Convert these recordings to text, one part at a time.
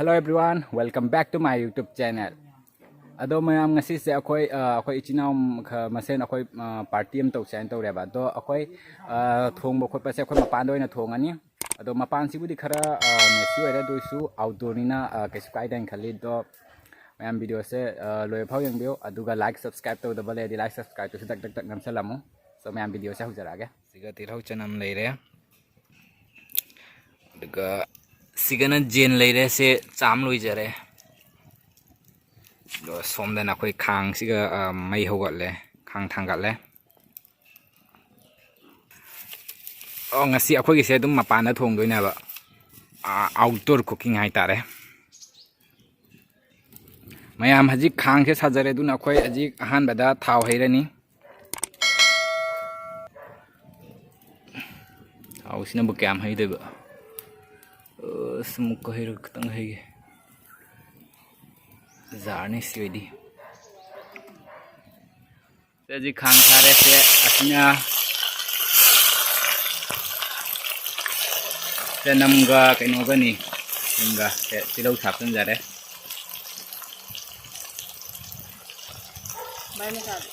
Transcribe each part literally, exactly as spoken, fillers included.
Hello everyone, welcome back to my YouTube channel. ꯑꯗꯣ ꯃꯌꯥꯝ, ꯉꯁꯤꯁꯦ ꯑꯩꯈꯣꯏ ꯑ, ꯑꯩꯈꯣꯏ ꯏꯆꯤꯟ ꯏꯅꯥꯎ ꯈ- ꯃꯁꯦꯟ ꯑꯩꯈꯣꯏ ꯄꯥꯔꯇꯤ ꯑꯃ ꯇꯧꯁꯦ ꯍꯥꯏꯅ ꯇꯧꯔꯦꯕ꯫ ꯑꯗꯣ ꯑꯩꯈꯣꯏ ꯑ, ꯊꯣꯡꯕ ꯈꯣꯠꯄꯁꯦ ꯑꯩꯈꯣꯏ ꯃꯄꯥꯟꯗ ꯑꯣꯏꯅ ꯊꯣꯡꯉꯅꯤ꯫ ꯑꯗꯣ ꯃꯄꯥꯟꯁꯤꯕꯨꯗꯤ ꯈꯔ ꯃꯦꯁꯤ ꯑꯣꯏꯔꯦ, ꯑꯗꯨ ꯑꯣꯏꯔꯁꯨ ꯑꯥꯎꯠꯗꯣꯔꯅꯤꯅ ꯀꯩꯁꯨ ꯀꯥꯏꯗꯦ ꯍꯥꯏꯅ ꯈꯜꯂꯤ꯫ ꯑꯗꯣ ꯃꯌꯥꯝ, ꯚꯤꯗꯤꯑꯣꯁꯦ ꯑ, ꯂꯣꯏꯕ ꯐꯥꯎ ꯌꯦꯡꯕꯤꯌꯨ, ꯑꯗꯨꯒ ꯂꯥꯏꯛ ꯁꯕꯁꯀ꯭ꯔꯥꯏꯕ ꯇꯧꯗꯕ ꯂꯩꯔꯗꯤ ꯂꯥꯏꯛ ꯁꯕꯁꯀ꯭ꯔꯥꯏꯕꯇꯨꯁꯨ ꯗꯛ ꯗꯛ ꯗꯛ ꯅꯝꯁꯜꯂꯝꯃꯨ꯫ ꯁꯣ ꯃꯌꯥꯝ, ꯚꯤꯗꯤꯑꯣꯁꯦ ꯍꯧꯖꯔꯛꯑꯒꯦ꯫ ꯁꯤꯒ ꯇꯤꯜꯍꯧ ꯆꯅꯝ ꯂꯩꯔꯦ, ꯑꯗꯨꯒ ꯁꯤꯒꯅ ꯖꯦꯟ ꯂꯩꯔꯦ꯫ ꯁꯦ ꯆꯥꯝ ꯂꯣꯏꯖꯔꯦ꯫ ꯑꯗꯣ ꯁꯣꯝꯗꯅ ꯑꯩꯈꯣꯏ ꯈꯥꯡꯁꯤꯒ ꯑ, ꯃꯩ ꯍꯧꯒꯠꯂꯦ, ꯈꯥꯡ ꯊꯥꯡꯒꯠꯂꯦ꯫ ꯑꯣ, ꯉꯁꯤ ꯑꯩꯈꯣꯏꯒꯤꯁꯦ ꯑꯗꯨꯝ ꯃꯄꯥꯟꯗ ꯊꯣꯡꯗꯣꯏꯅꯦꯕ꯫ ꯑꯥꯎꯠꯗꯣꯔ ꯀꯨꯀꯤꯡ ꯍꯥꯏꯇꯥꯔꯦ꯫ ꯃꯌꯥꯝ, ꯍꯧꯖꯤꯛ ꯈꯥꯡꯁꯦ ꯁꯥꯖꯔꯦ, ꯑꯗꯨꯅ ꯑꯩꯈꯣꯏ ꯍꯧꯖꯤꯛ ꯑꯍꯥꯟꯕꯗ ꯊꯥꯎ ꯍꯩꯔꯅꯤ꯫ ꯊꯥꯎꯁꯤꯅꯕꯨ ꯀꯌꯥꯝ ꯍꯩꯗꯣꯏꯕ? ꯑꯁ, ꯑꯃꯨꯛꯀ ꯍꯩꯔꯒ ꯈꯤꯇꯪ ꯍꯩꯒꯦ꯫ ꯖꯥꯔꯅꯤ ꯁꯤ ꯑꯣꯏꯗꯤ꯫ ꯁꯦ, ꯍꯧꯖꯤꯛ ꯈꯥꯡ ꯊꯥꯔꯦ꯫ ꯁꯦ, ꯑꯁꯤꯅ ꯆꯅꯝꯒ ꯀꯩꯅꯣꯒꯅꯤ, ꯁꯤꯡꯒ꯫ ꯁꯦ, ꯇꯤꯜꯍꯧ ꯍꯥꯞꯆꯤꯟꯖꯔꯦ꯫ ꯃꯥꯏ ꯃꯆꯥꯗꯣ꯫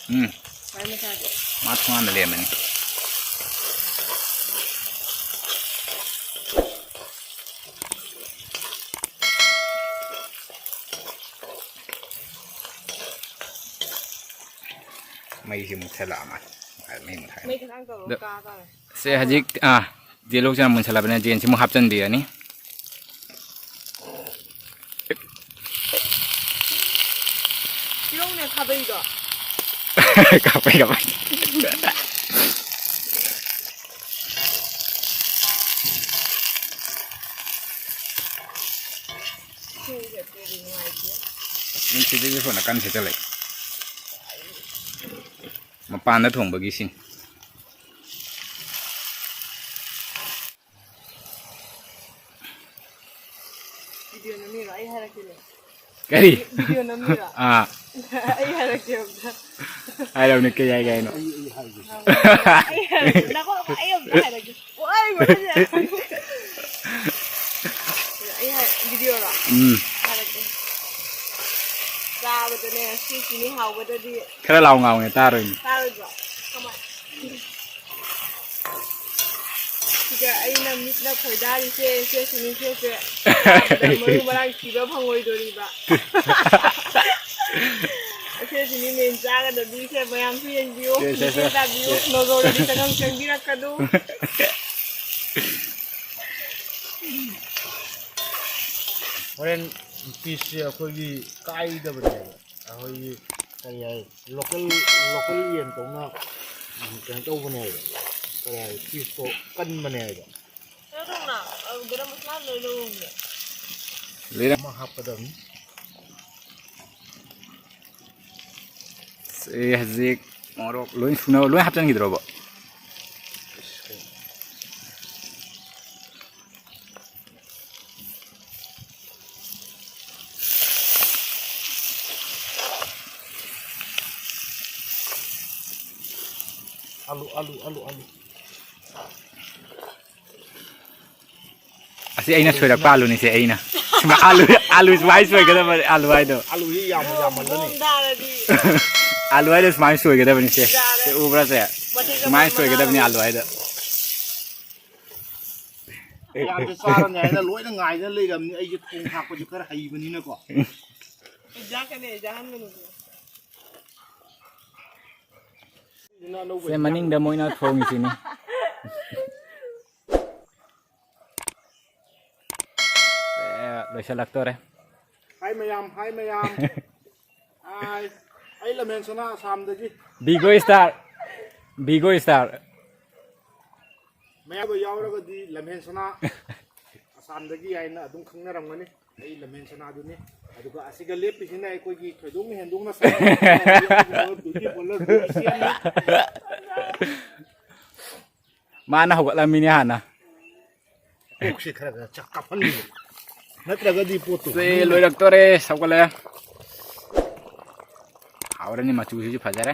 ꯎꯝ꯫ ꯃꯥꯏ ꯃꯆꯥꯗꯣ꯫ ꯃꯥ ꯊꯣꯡꯒꯥꯟꯗ ꯂꯩꯔꯝꯃꯅꯤ꯫ ꯃꯩꯁꯤ ꯃꯨꯠꯁꯜꯂꯛꯑꯃ꯫ ꯃꯩ ꯃꯨꯠꯈ꯭ꯔꯦ꯫ ꯃꯩ ꯈꯤꯇꯪ ꯇꯧꯔꯣ, ꯑꯗꯣ ꯀꯥ ꯇꯥꯔꯦ꯫ ꯁꯦ, ꯍꯧꯖꯤꯛ ꯑꯥ, ꯇꯤꯜꯍꯧ ꯆꯅꯝ ꯃꯨꯟꯁꯜꯂꯕꯅꯤꯅ ꯖꯦꯟꯁꯤ ꯑꯃꯨꯛ ꯍꯥꯞꯆꯤꯟꯕꯤꯔꯅꯤ꯫ ꯇꯤꯜꯍꯧꯅꯦ, ꯈꯥꯕꯩꯗꯣ꯫ ꯀꯥꯞꯄꯩ, ꯀꯥꯞꯄꯩ꯫ ꯅꯨꯡꯁꯤꯠꯁꯤꯁꯨ ꯁꯣꯝ ꯅꯥꯀꯟ ꯁꯤꯠꯆꯜꯂꯛꯏ꯫ ꯃꯄꯥꯟꯗ ꯊꯣꯡꯕꯒꯤ ꯁꯤꯟ꯫ ꯚꯤꯗꯤꯑꯣ ꯅꯝꯃꯤꯔꯣ? ꯑꯩ ꯍꯥꯏꯔꯛꯀꯦꯅꯦ꯫ ꯀꯔꯤ? ꯚꯤꯗꯤꯑꯣ ꯅꯝꯃꯤꯔꯣ? ꯑꯥ꯫ ꯑꯩ ꯍꯥꯏꯔꯛꯀꯦ ꯑꯝꯇ꯫ ꯍꯥꯏꯔꯛꯎꯅꯦ, ꯀꯩ ꯍꯥꯏꯒꯦ ꯍꯥꯏꯅꯣ? ꯑꯩ ꯍꯥꯏꯔꯛꯀꯦ꯫ ꯅꯀꯣ, ꯑꯩ ꯑꯝꯇ ꯍꯥꯏꯔꯛꯀꯦ꯫ ꯑꯣ, ꯑꯩ ꯃꯈꯣꯟꯁꯦ꯫ ꯁꯤ ꯆꯤꯅꯤ ꯍꯥꯎꯕꯗꯗꯤ ꯈꯔ ꯂꯥꯎ ꯉꯥꯡꯉꯦ, ꯇꯥꯔꯣꯏꯅꯦ꯫ ꯇꯥꯔꯣꯏꯗ꯭ꯔꯣ? ꯀꯃꯥꯏ? ꯁꯤꯗ ꯑꯩꯅ ꯃꯤꯠꯅ ꯈꯣꯏꯗꯥꯔꯤꯁꯦ, ꯁꯦ ꯆꯤꯅꯤ ꯁꯦ, ꯁꯦ꯫ ꯆꯥꯕꯗ ꯃꯔꯨ ꯃꯔꯥꯡ ꯊꯤꯕ ꯐꯪꯉꯣꯏꯗꯣꯔꯤꯕ꯫ ꯑꯁꯦ ꯆꯤꯅꯤ ꯃꯦꯟ ꯆꯥꯒꯗꯕꯤꯁꯦ ꯃꯌꯥꯝꯁꯨ ꯌꯦꯡꯕꯤꯌꯨ, ꯁꯦ, ꯁꯦ, ꯁꯦ꯫ ꯃꯤꯠꯌꯦꯡ ꯇꯥꯕꯤꯌꯨ, ꯁꯦ꯫ ꯅꯣꯖꯣꯔꯗꯤ ꯆꯪꯉꯛ-, ꯆꯪꯕꯤꯔꯛꯀꯅꯨ꯫ ꯍꯣꯔꯦꯟ ꯄꯤꯁꯁꯦ ꯑꯩꯈꯣꯏꯒꯤ ꯀꯥꯏꯗꯕꯅꯦꯕ꯫ ꯑꯩꯈꯣꯏꯒꯤ ꯀꯔꯤ ꯍꯥꯏ, ꯂꯣꯀꯦꯜ, ꯂꯣꯀꯦꯜ ꯌꯦꯟ ꯇꯧꯅ, ꯎꯝ, ꯀꯩꯅꯣ ꯇꯧꯕꯅꯦꯕ, ꯀꯔꯤ ꯍꯥꯏ, ꯄꯤꯁꯇꯣ ꯀꯟꯕꯅꯦꯕ꯫ ꯀꯩꯅꯣ ꯇꯧꯅ, ꯑ, ꯒꯔꯝ ꯃꯁꯂꯥ ꯂꯣꯏ ꯂꯧꯔꯝꯃꯦ꯫ ꯂꯩꯔ- ꯑꯃ ꯍꯥꯞꯀꯗꯕꯅꯤ꯫ ꯁꯤ ꯍꯧꯖꯤꯛ ꯃꯣꯔꯣꯛ ꯂꯣꯏ ꯁꯨꯅꯕ ꯂꯣꯏ ꯍꯥꯞꯆꯤꯟꯈꯤꯗ꯭ꯔꯣꯕ? ꯑꯂꯨ, ꯑꯂꯨ, ꯑꯂꯨ, ꯑꯂꯨ꯫ ꯑꯁꯤ ꯑꯩꯅ ꯁꯣꯏꯔꯛꯄ ꯑꯂꯨꯅꯤꯁꯦ, ꯑꯩꯅ꯫ ꯁꯨꯃꯥꯏ-, ꯑꯂꯨ, ꯑꯂꯨ ꯁꯨꯃꯥꯏꯅ ꯁꯣꯏꯒꯗꯕ, ꯑꯂꯨ ꯍꯥꯏꯗꯣ꯫ ꯑꯂꯨꯁꯤ ꯌꯥꯝꯅ ꯌꯥꯝꯃꯜꯂꯅꯤ꯫ ꯃꯑꯣꯡ ꯇꯥꯔꯗꯤ꯫ ꯑꯂꯨ ꯍꯥꯏꯗꯣ ꯁꯨꯃꯥꯏꯅ ꯁꯣꯏꯒꯗꯕꯅꯤꯁꯦ꯫ ꯌꯥꯔꯦ꯫ ꯁꯤ ꯎꯕ꯭ꯔꯥ ꯁꯦ? ꯃꯊꯛꯇ ꯁꯨꯃꯥꯏꯅ ꯃꯅꯥ ꯁꯣꯏꯒꯗꯕꯅꯤ ꯃꯌꯥꯝ ꯑꯂꯨ ꯍꯥꯏꯗꯣ꯫ ꯃꯌꯥꯝꯁꯦ ꯆꯥꯔꯅꯤ ꯍꯥꯏꯅ ꯂꯣꯏꯅ ꯉꯥꯏꯗꯅ ꯂꯩꯔꯕꯅꯤ꯫ ꯑꯩꯁꯦ ꯊꯣꯡ ꯊꯥꯛꯄꯁꯨ ꯈꯔ ꯍꯩꯕꯅꯤꯅꯀꯣ꯫ ꯏꯟꯖꯥꯡ ꯀꯅꯦ, ꯏꯟꯖꯥꯡ ꯍꯟꯕꯅꯤꯀꯣ꯫ ꯁꯦ, ꯃꯅꯤꯡꯗ ꯃꯣꯏꯅ ꯊꯣꯡꯉꯤꯁꯤꯅꯤ꯫ ꯁꯦ, ꯂꯣꯏꯁꯤꯜꯂꯛꯇꯣꯔꯦ꯫ ꯍꯥꯏ ꯃꯌꯥꯝ, ꯍꯥꯏ ꯃꯌꯥꯝ꯫ ꯍꯥꯏ꯫ ꯑꯩ ꯂꯝꯍꯦꯟ ꯁꯅꯥ ꯑꯁꯥꯝꯗꯒꯤ꯫ Bigo star, Bigo star. ꯃꯌꯥꯝꯕ ꯌꯥꯎꯔꯒꯗꯤ ꯂꯝꯍꯦꯟ ꯁꯅꯥ ꯑꯁꯥꯝꯗꯒꯤ ꯍꯥꯏꯅ ꯑꯗꯨꯝ ꯈꯪꯅꯔꯝꯒꯅꯤ꯫ ꯑꯩ ꯂꯝꯍꯦꯟ ꯁꯅꯥꯗꯨꯅꯤ꯫ ꯑꯗꯨꯒ ꯑꯁꯤꯒ ꯂꯦꯞꯄꯤꯁꯤꯅ ꯑꯩꯈꯣꯏꯒꯤ ꯊꯣꯏꯗꯣꯛ ꯍꯦꯟꯗꯣꯛꯅ ꯁꯥꯟꯅꯕ ꯕ꯭ꯌꯨꯇꯤ ꯄꯥꯔꯂꯔ ꯕ꯭ꯌꯨꯇꯤꯁꯤꯌꯥꯟꯅꯤ꯫ ꯃꯥꯅ ꯍꯧꯒꯠꯂꯝꯃꯤꯅꯦ ꯍꯥꯟꯅ꯫ ꯀꯣꯛꯁꯦ ꯈꯔ ꯈꯔ ꯆꯥꯛ ꯀꯥꯞꯍꯟꯕꯤꯌꯨ꯫ ꯅꯠꯇ꯭ꯔꯒꯗꯤ ꯄꯣꯠꯇꯨ ꯁꯦ, ꯃꯅꯨꯡꯗ ꯂꯣꯏꯔꯛꯇꯣꯔꯦ, ꯁꯧꯒꯠꯂꯦ꯫ ꯍꯥꯎꯔꯅꯤ, ꯃꯆꯨꯁꯤꯁꯨ ꯐꯖꯔꯦ꯫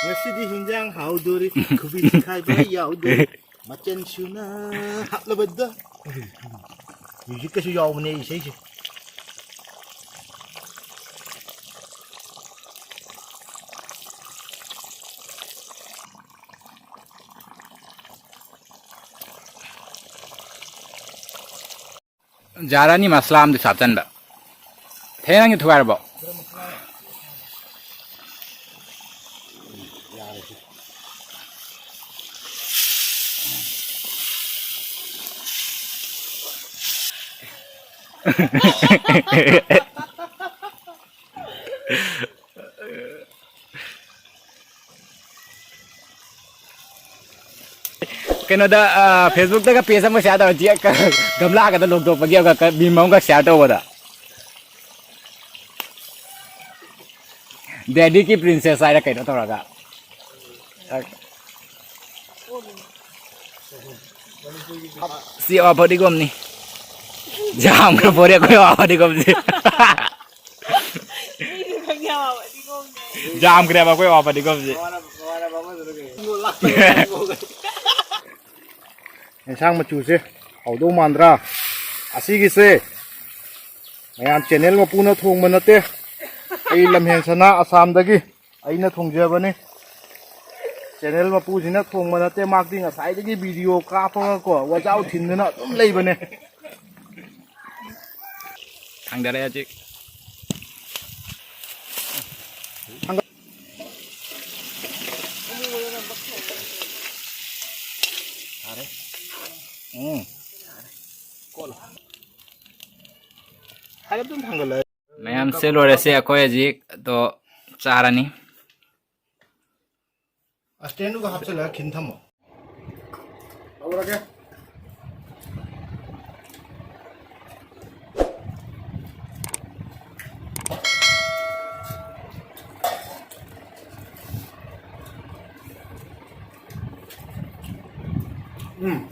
ꯉꯁꯤꯗꯤ ꯍꯤꯟꯖꯥꯡ ꯍꯥꯎꯗꯣꯔꯤ꯫ ꯈꯨꯕꯤ ꯆꯤꯛꯈꯥꯏꯕ ꯌꯥꯎꯗꯣꯔꯤ꯫ ꯃꯆꯜ ꯁꯨꯅ ꯍꯥꯞꯂꯕꯗ꯫ ꯃ꯭ꯌꯨꯖꯤꯛꯀꯁꯨ ꯌꯥꯎꯕꯅꯦ ꯏꯁꯩꯁꯦ꯫ ꯖꯥꯔꯥꯅꯤ ꯃꯁꯂꯥ ꯑꯃꯗꯤ ꯍꯥꯞꯆꯟꯕ꯫ ꯊꯦꯡꯅ ꯅꯪꯒꯤ ꯊꯨꯒꯥꯏꯔꯕꯣ? ꯀꯩꯅꯣꯗ, ꯑ, Facebook-ꯇꯒ page ꯑꯃ share ꯇꯧꯔꯗꯤ, ꯒꯝꯂꯥꯒꯗ ꯂꯣꯡꯊꯣꯛꯄꯒꯤ ꯑꯃꯒ meme ꯑꯃꯒ share ꯇꯧꯕꯗ꯫ Daddy-ꯒꯤ princess ꯍꯥꯏꯔ ꯀꯩꯅꯣ ꯇꯧꯔꯒ꯫ ꯁꯤ ꯑꯋꯥ ꯐꯗꯤꯒꯣꯝꯅꯤ꯫ ꯌꯥꯝꯈ꯭ꯔ ꯄꯣꯔꯦ ꯑꯩꯈꯣꯏ ꯑꯋꯥ ꯐꯗꯤꯒꯣꯝꯁꯦ꯫ ꯃꯤꯗꯨ ꯈꯪ ꯌꯥꯕ ꯐꯗꯤꯒꯣꯝꯅꯦ꯫ ꯌꯥꯝꯈ꯭ꯔꯦꯕ ꯑꯩꯈꯣꯏ ꯑꯋꯥ ꯐꯗꯤꯒꯣꯝꯁꯦ꯫ ꯃꯃꯥꯟꯅꯕ ꯑꯃꯗꯨꯅ ꯀꯩꯅꯣ? ꯌꯦꯟꯁꯥꯡ ꯃꯆꯨꯁꯦ ꯍꯥꯎꯗꯧ ꯃꯥꯟꯗ꯭ꯔꯥ? ꯑꯁꯤꯒꯤꯁꯦ ꯃꯌꯥꯝ channel ꯃꯄꯨꯅ ꯊꯣꯡꯕ ꯅꯠꯇꯦ꯫ ꯑꯩ ꯂꯝꯍꯦꯟ ꯁꯅꯥ ꯑꯁꯥꯝꯗꯒꯤ ꯑꯩꯅ ꯊꯣꯡꯖꯕꯅꯤ꯫ Channel ꯃꯄꯨꯁꯤꯅ ꯊꯣꯡꯕ ꯅꯠꯇꯦ, ꯃꯍꯥꯛꯇꯤ ꯉꯁꯥꯏꯗꯒꯤ video ꯀꯥꯞꯄꯒꯀꯣ ꯋꯥꯖꯥꯎ ꯊꯤꯟꯗꯨꯅ ꯑꯗꯨꯝ ꯂꯩꯕꯅꯦ꯫ ꯊꯥꯡꯗꯔꯦ ꯍꯧꯖꯤꯛ꯫ ꯎꯝ꯫ ꯃꯌꯥꯝꯁꯦ ꯂꯣꯏꯔꯁꯦ, ꯑꯩꯈꯣꯏ ꯍꯧꯖꯤꯛ ꯑꯗꯣ ꯆꯥꯔꯅꯤ꯫ ꯑꯁꯇꯦꯟꯗꯨꯒ ꯍꯥꯞꯆꯤꯜꯂꯒ ꯈꯤꯟ ꯊꯝꯃꯣ꯫ ꯍꯧꯔꯒꯦ꯫ ꯎꯝ꯫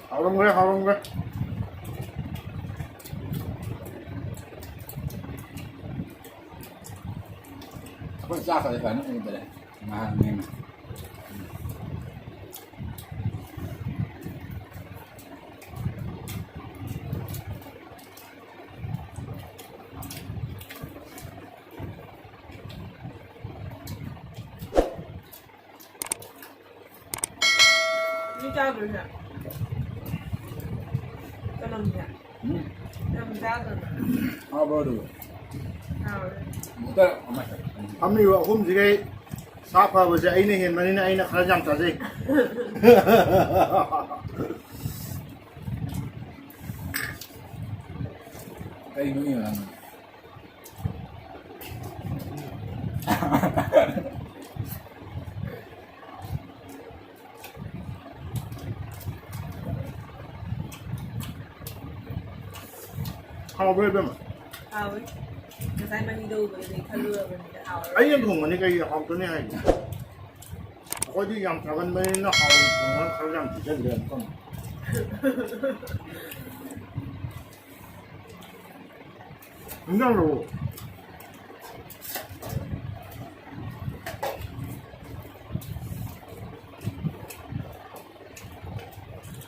ꯍꯥꯎꯔꯝꯈ꯭ꯔꯦ, ꯍꯥꯎꯔꯝꯈ꯭ꯔꯦ꯫ ꯑꯩꯈꯣꯏ ꯆꯥꯛꯀꯁꯦ ꯐꯖꯅ ꯎꯗ꯭ꯔꯦ꯫ ꯉꯥꯏꯍꯥꯛꯅꯦꯅ꯫ ꯃꯤ ꯆꯥꯗꯣꯏꯅꯦ꯫ ꯅꯝꯁꯦ꯫ ꯎꯝ꯫ ꯌꯥꯝ ꯆꯥꯗꯕ꯭ꯔꯥ? ꯍꯥꯎꯕ꯭ꯔꯣ ꯑꯗꯨꯕꯨ? ꯍꯥꯎꯋꯦ꯫ ꯑꯃꯨꯛꯇ ꯀꯃꯥꯏ ꯇꯧ? ꯐꯝꯃꯤꯕ ꯑꯍꯨꯝꯁꯤꯒꯩ ꯁꯥ ꯐꯕꯁꯦ ꯑꯩꯅ ꯍꯦꯟꯕꯅꯤꯅ ꯑꯩꯅ ꯈꯔ ꯌꯥꯝ ꯆꯥꯖꯩ꯫ ꯀꯩꯅꯣ ꯌꯦꯡꯉꯣ꯫ ꯍꯥꯎꯕ꯭ꯔꯥ, ꯏꯕꯦꯝꯃ? ꯍꯥꯎꯋꯤ꯫ ꯉꯁꯥꯏ ꯃꯍꯤꯗꯣ ꯎꯕꯗꯨꯗꯤ ꯈꯜꯂꯨꯔꯕꯅꯤꯗ, ꯍꯥꯎꯔꯔꯣꯏ꯫ ꯑꯩꯅ ꯊꯣꯡꯕꯅꯤ ꯀꯩꯒꯤ ꯍꯥꯎꯇꯅꯤ ꯍꯥꯏꯒꯦ? ꯑꯩꯈꯣꯏꯗꯤ ꯌꯥꯝ ꯆꯥꯒꯟꯕꯅꯤꯅ ꯍꯥꯎꯅ ꯊꯣꯡꯉꯒ ꯈꯔ ꯌꯥꯝ ꯄꯤꯖꯕꯤꯔꯗꯤ ꯐꯅꯤ꯫ ꯏꯟꯖꯥꯡꯗꯨꯕꯨ꯫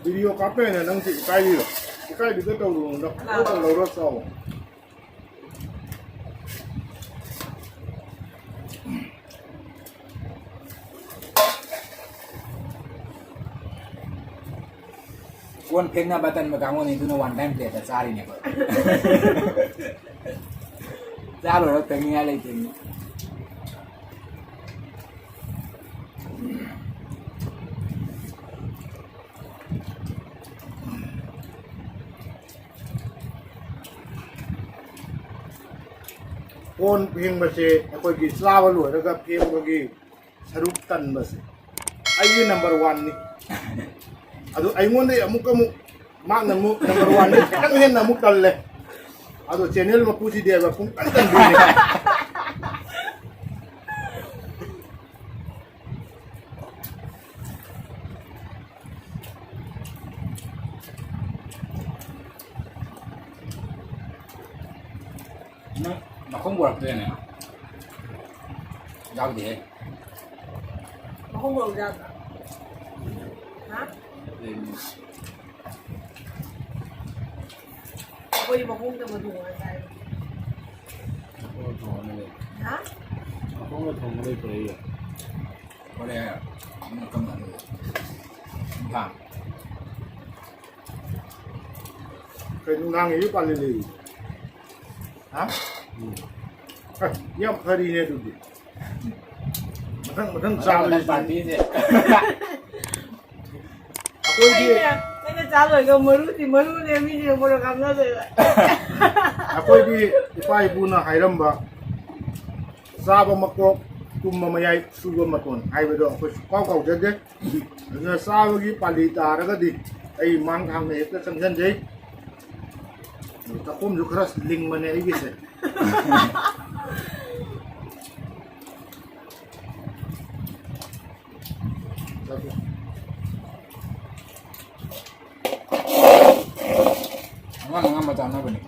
ꯚꯤꯗꯤꯑꯣ ꯀꯥꯞꯄꯦꯅ ꯅꯪꯁꯦ ꯏꯀꯥꯏꯔꯤꯔꯣ? ꯏꯀꯥꯏꯕꯤꯗ ꯇꯧꯔꯨꯅꯨꯗ꯫ ꯀꯅꯥꯅꯣ? ꯂꯧꯔ ꯆꯥꯎ꯫ ꯀꯣꯟ ꯐꯦꯡꯅꯕ ꯇꯟꯕ ꯀꯥꯡꯕꯨꯅꯤ, ꯑꯗꯨꯅ one time plate ꯆꯥꯔꯤꯅꯦ ꯑꯩꯈꯣꯏ꯫ ꯆꯥ ꯂꯣꯏꯔꯒ ꯐꯦꯡꯅꯤꯡꯉꯥꯏ ꯂꯩꯇ꯭ꯔꯤꯅꯤ꯫ ꯀꯣꯟ ꯐꯦꯡꯕꯁꯦ ꯑꯩꯈꯣꯏꯒꯤ ꯆꯥꯕ ꯂꯣꯏꯔꯒ ꯐꯦꯡꯕꯒꯤ ꯁꯔꯨꯛ ꯇꯟꯕꯁꯦ ꯑꯩꯒꯤ number one ꯅꯤ꯫ ꯑꯗꯨ ꯑꯩꯉꯣꯟꯗꯩ ꯑꯃꯨꯛꯀ ꯑꯃꯨꯛ ꯃꯥꯅ ꯑꯃꯨꯛ number one ꯅꯤ, ꯈꯤꯇꯪ ꯍꯦꯟꯅ ꯑꯃꯨꯛ ꯇꯜꯂꯦ꯫ ꯑꯗꯣ channel ꯃꯄꯨꯁꯤꯗꯤ ꯍꯥꯏꯕ ꯄꯨꯡꯇꯟ ꯇꯟꯕꯤꯅꯤ꯫ ꯅꯪ ꯃꯈꯣꯡ ꯄꯨꯔꯛꯇ꯭ꯔꯦꯅꯦ? ꯌꯥꯎꯗꯦꯍꯦ꯫ ꯃꯈꯣꯡ ꯄꯨꯔꯛꯎ ꯌꯥꯗ꯭ꯔꯥ? ꯍꯥ? ꯂꯩꯕꯅꯤ꯫ ꯑꯩꯈꯣꯏꯗꯤ ꯃꯈꯣꯡꯗ ꯃꯇꯣꯡ ꯉꯥꯛ ꯆꯥꯏ꯫ ꯃꯈꯣꯡꯗ ꯊꯣꯡꯕ ꯂꯩ꯫ ꯍꯥ? ꯃꯈꯣꯡꯗ ꯊꯣꯡꯕ ꯂꯩꯇ꯭ꯔꯦ ꯑꯩꯒꯤ꯫ ꯍꯣꯔꯦꯟ ꯑꯃꯨꯛ ꯀꯝ ꯀꯥꯟꯗ ꯂꯩ? ꯏꯝꯐꯥꯜ꯫ ꯅꯨꯡꯗꯥꯡꯒꯤꯁꯨ ꯄꯥꯜꯂꯤ ꯂꯩ꯫ ꯍꯥ? ꯎꯝ꯫ ꯑꯦ, ꯌꯥꯝ ꯐꯔꯤꯅꯦ ꯑꯗꯨꯗꯤ꯫ ꯃꯊꯪ, ꯃꯊꯪ ꯃꯊꯪ ꯆꯥꯕꯗ ꯃꯊꯪ ꯄꯥꯔꯇꯤꯁꯦ꯫ ꯑꯩꯈꯣꯏꯗꯤ ꯑꯩꯅ, ꯑꯩꯅ ꯆꯥ ꯂꯣꯏꯔꯒ ꯃꯔꯨꯗꯤ ꯃꯔꯨꯅꯦ, ꯃꯤꯗꯤ ꯃꯣꯔꯣꯛ ꯍꯥꯞꯅꯗꯣꯏꯕ꯫ ꯑꯩꯈꯣꯏꯗꯤ ꯏꯄꯥ ꯏꯄꯨꯅ ꯍꯥꯏꯔꯝꯕ, "ꯆꯥꯕ ꯃꯀꯣꯛ, ꯇꯨꯝꯕ ꯃꯌꯥꯏ, ꯁꯨꯕ ꯃꯇꯣꯟ" ꯍꯥꯏꯕꯗꯣ ꯑꯩꯈꯣꯏ ꯁꯨꯡꯀꯥꯎ ꯀꯥꯎꯖꯗꯦ꯫ ꯑꯗꯨꯅ ꯆꯥꯕꯒꯤ ꯄꯥꯜꯂꯤ ꯇꯥꯔꯒꯗꯤ ꯑꯩ ꯃꯥꯡ ꯊꯥꯡꯅ ꯍꯦꯛꯇ ꯆꯪꯁꯤꯟꯖꯩ꯫ ꯆꯥꯛꯈꯣꯝꯁꯨ ꯈꯔ ꯂꯤꯡꯕꯅꯦ ꯑꯩꯒꯤꯁꯦ꯫ ꯑꯉꯝ ꯑꯉꯝꯕ ꯆꯥꯅꯕꯅꯤ꯫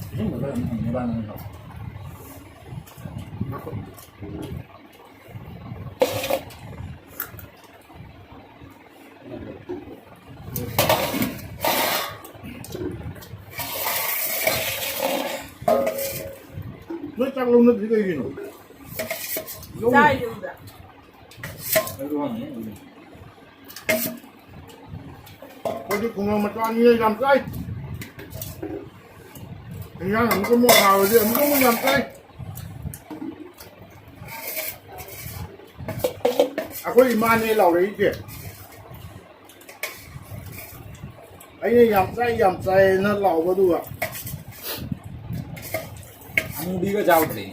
ꯑꯁꯤꯒꯨꯝꯕ ꯈꯔ ꯑꯗꯨꯝ ꯐꯪꯅꯤ ꯏꯕꯥꯅꯤ ꯑꯗꯨꯝ ꯇꯧ꯫ ꯅꯣꯏ ꯆꯥꯛ ꯂꯧꯅꯗ꯭ꯔꯤ ꯀꯩꯒꯤꯅꯣ? ꯂꯧꯅꯤ꯫ ꯆꯥꯔꯤꯗꯨꯗ꯫ ꯑꯩꯁꯨ ꯍꯪꯉꯤ ꯑꯗꯨꯗꯤ꯫ ꯑꯩꯈꯣꯏꯗꯤ ꯈꯨꯡꯒꯪ ꯃꯆꯥꯅꯤꯅ ꯌꯥꯝ ꯆꯥꯏ꯫ ꯏꯟꯖꯥꯡ ꯑꯃꯨꯛꯀ ꯑꯃꯨꯛ ꯍꯥꯎꯔꯗꯤ ꯑꯃꯨꯛꯀ ꯑꯃꯨꯛ ꯌꯥꯝ ꯆꯥꯏ꯫ ꯑꯩꯈꯣꯏ ꯏꯃꯥꯅꯦ ꯂꯥꯎꯔꯛꯏꯁꯦ꯫ ꯑꯩꯅ "ꯌꯥꯝ ꯆꯥꯏ, ꯌꯥꯝ ꯆꯥꯏꯅ" ꯂꯥꯎꯕꯗꯨꯒ꯫ ꯑꯃꯨꯕꯤꯒ ꯆꯥꯎꯗ꯭ꯔꯦ꯫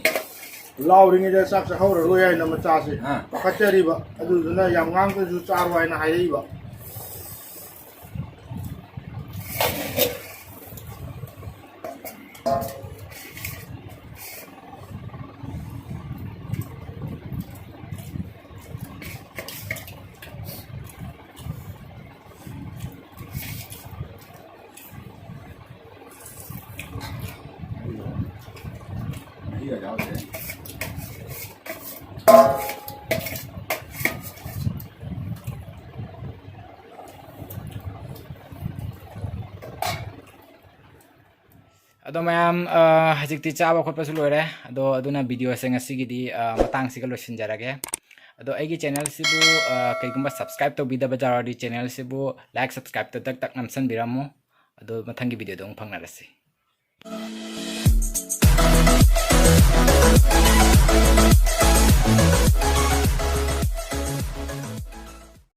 ꯂꯥꯎꯔꯤꯉꯩꯗ ꯆꯥꯛ ꯆꯥꯍꯧꯔꯔꯣꯏ ꯍꯥꯏꯅ ꯃꯆꯥꯁꯦ ꯑꯥ꯫ ꯄꯥꯈꯠꯆꯔꯤꯕ꯫ ꯑꯗꯨꯗꯨꯅ "ꯌꯥꯝ ꯉꯥꯡꯗ꯭ꯔꯁꯨ ꯆꯥꯔꯣ" ꯍꯥꯏꯅ ꯍꯥꯏꯔꯛꯏꯕ꯫ ꯃꯍꯤꯒ ꯌꯥꯎꯗ꯭ꯔꯦ꯫ ꯑꯗꯣ ꯃꯌꯥꯝ, ꯑ, ꯍꯧꯖꯤꯛꯇꯤ ꯆꯥꯕ ꯈꯣꯠꯄꯁꯨ ꯂꯣꯏꯔꯦ꯫ ꯑꯗꯣ ꯑꯗꯨꯅ video ꯁꯦ ꯉꯁꯤꯒꯤꯗꯤ, ꯑ, ꯃꯇꯥꯡꯁꯤꯒ ꯂꯣꯏꯁꯤꯟꯖꯔꯒꯦ꯫ ꯑꯗꯣ ꯑꯩꯒꯤ channel ꯁꯤꯕꯨ, ꯑ, ꯀꯩꯒꯨꯝꯕ subscribe ꯇꯧꯕꯤꯗꯕ ꯌꯥꯎꯔꯗꯤ channel ꯁꯤꯕꯨ like, subscribe ꯇꯣ ꯇꯛ ꯇꯛ ꯅꯝꯁꯟꯕꯤꯔꯝꯃꯨ꯫ ꯑꯗꯣ ꯃꯊꯪꯒꯤ video ꯗ ꯑꯃꯨꯛ ꯐꯪꯅꯔꯁꯤ꯫